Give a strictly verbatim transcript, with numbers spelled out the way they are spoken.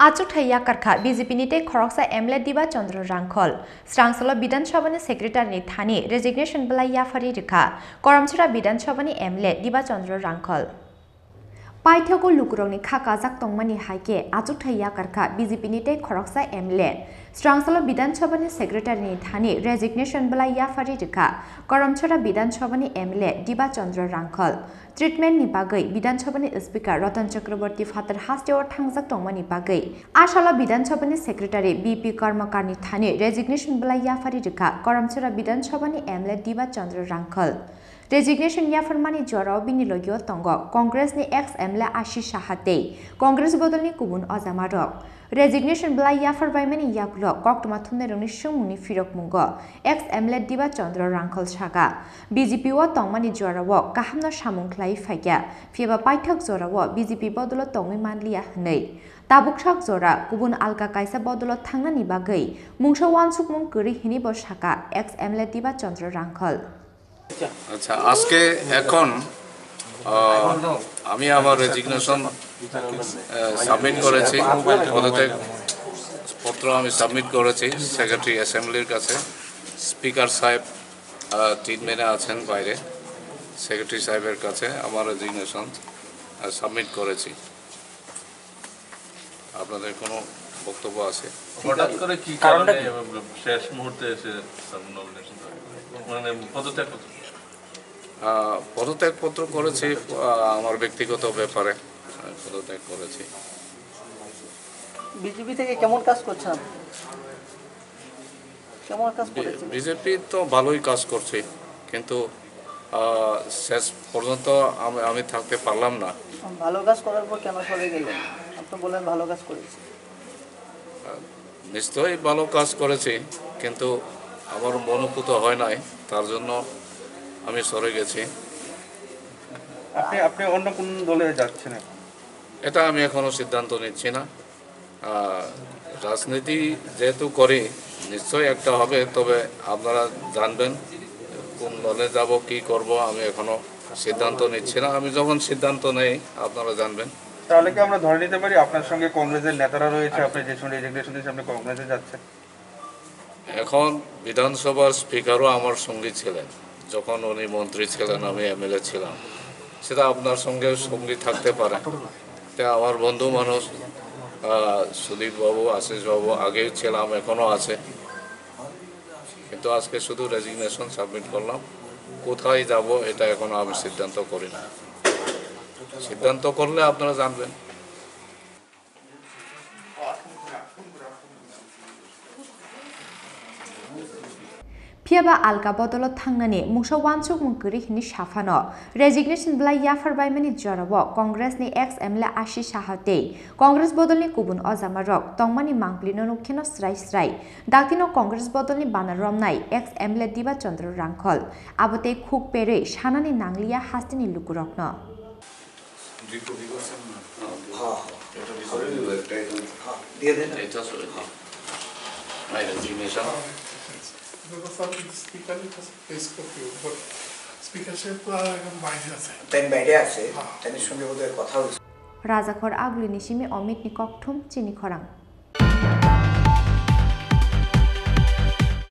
Achukthai yakarkha B J P ni tei khoroksa M L A Diba Chandra Rangkhol. Srangsalo Bidhan Sabha ni Secretary ni thani resignation belai yaphari rikha Karamchara Bidhan Sabha ni M L A Diba Chandra Rangkhol. Paithago lukurokni kha kajak tongmani hai khe achukthai yakarkha B J P ni tei khoroksa M L A. Srangsalo Bidhan Sabha ni Secretary ni thani resignation belai yaphari rikha Karamchara Bidhan Sabha ni M L A Diba Chandra Rangkhol. Treatment ni bagwi Bidhan Sabha ni Speaker Ratan Chakraborty phatar hasteo thangjak tongmani bagwi. Asalo Bidhan Sabha ni Secretary B P Karmakar ni thani resignation belai yaphari rikha Karamchara Bidhan Sabha ni M L A Diba Chandra Rangkhol. Resignation yapharmani jorao bini logio tongo Congress ni ex M L A Ashish Saha tei Congress bodolni kubun ojamarok. Resignation belai yaphar baimani yagulo koktwma thumnairokni swngmungni phirokmungo ex M L A Diba Chandra Rangkhol saka, B J P o tongmani jorao kahamno samung khlai phaikha, phiyaba paithak jorao B J P bodolo tongwi manliya hwnwi. Tabuksak jora kubun alka kaisa bodolo thangnani bagwi mungsa uansukmung kwrwi hwnwi bo saka ex M L A Diba Chandra Rangkhol. আচ্ছা, আজকে এখন, আহ, আমি আমার রেজিগনেশন, আহ, সাবমিট করেছি, পদত্যাগ পত্র আমি সাবমিট করেছি সেক্রেটারি অ্যাসেম্বলির কাছে। স্পিকার সাহেব, আহ, ট্রিটমেন্টে আছেন বাইরে, সেক্রেটারি সাহেবের কাছে আমার রেজিগনেশন, আহ, সাবমিট করেছি। আপনাদের কোনো বক্তব্য আছে? হঠাৎ করে কি কারণটা কারণে কি? শেষ মুহূর্তে এসে তার নমিনেশন? মানে পদত্যাগ করতে? আহ, পদত্যাগ পত্র করেছি, আহ, আমার ব্যক্তিগত ব্যাপারে আমি পদত্যাগ করেছি। বিজেপি থেকে কেমন কাজ করছেন আপনি? কেমন কাজ বি-, করেছেন? বিজেপি তো ভালোই কাজ করছে, কিন্তু, আহ, শেষ পর্যন্ত আমি, আমি থাকতে পারলাম না। ভালো কাজ করার পর কেন সরে গেলেন? আপনি বলেন ভালো কাজ করেছি। আহ, নিশ্চয়ই ভালো কাজ করেছি, কিন্তু আমার মনোপুত হয় নাই, তার জন্য আমি সরে গেছি। আপনি, আপনি অন্য কোন দলে যাচ্ছেন এখন? এটা আমি এখনো সিদ্ধান্ত নিচ্ছি না। আহ, রাজনীতি যেহেতু করি, নিশ্চয়ই একটা হবে, তবে আপনারা জানবেন কোন দলে যাব, কি করব, আমি এখনো সিদ্ধান্ত নিচ্ছি না। আমি যখন সিদ্ধান্ত নেই, আপনারা জানবেন। তাহলে কি আমরা ধরে নিতে পারি আপনার সঙ্গে কংগ্রেসের নেতারা রয়েছে, আপনি যে সময় রেজিগনেশন দিয়েছেন, আপনি কংগ্রেসে যাচ্ছেন? এখন বিধানসভার স্পিকারও আমার সঙ্গী ছিলেন, যখন উনি মন্ত্রী ছিলেন, আমি এমএলএ ছিলাম, সেটা আপনার সঙ্গে সঙ্গী থাকতে পারে। তা আমার বন্ধু মানুষ, আহ, সুদীপ বাবু, আশিস বাবু, আগেও ছিলাম, এখনো আছে, কিন্তু আজকে শুধু রেজিগনেশন সাবমিট করলাম। কোথায় যাব, এটা এখনো আমি সিদ্ধান্ত করি না। সিদ্ধান্ত করলে আপনারা জানবেন। Phiyaba alka bodolo thangnani mungsa uansukmung kwrwi hwnwi saphano resignation belai yaphar baimani jorao Congress ni ex M L A Ashish Saha tei Congress bodolni kubun ojamarok tongmani mangpilino nukkheno srai srai. Daktino Congress bodolni bana romnai ex M L A Diba Chandra Rangkhol. Abo tei khuk perwi sanani nangliya hasteni lukurokno. দুই কপি করছেন না? হ্যাঁ, হ্যাঁ। এটা দিতে হবে। হ্যাঁ, দিয়ে দেন। এটা আসলে কি? My resignation। এটা তো স্যার, স্পিকারের কাছে পেশ করতে হবে, but স্পিকার সাহেব তো আর এখন বাইরে আছে। তাই বাইরে আছে, হ্যাঁ। তাই সঙ্গে বোধহয় কথা হয়েছে। Rajakhor Agulini simi Omitni kokthum chini khorang.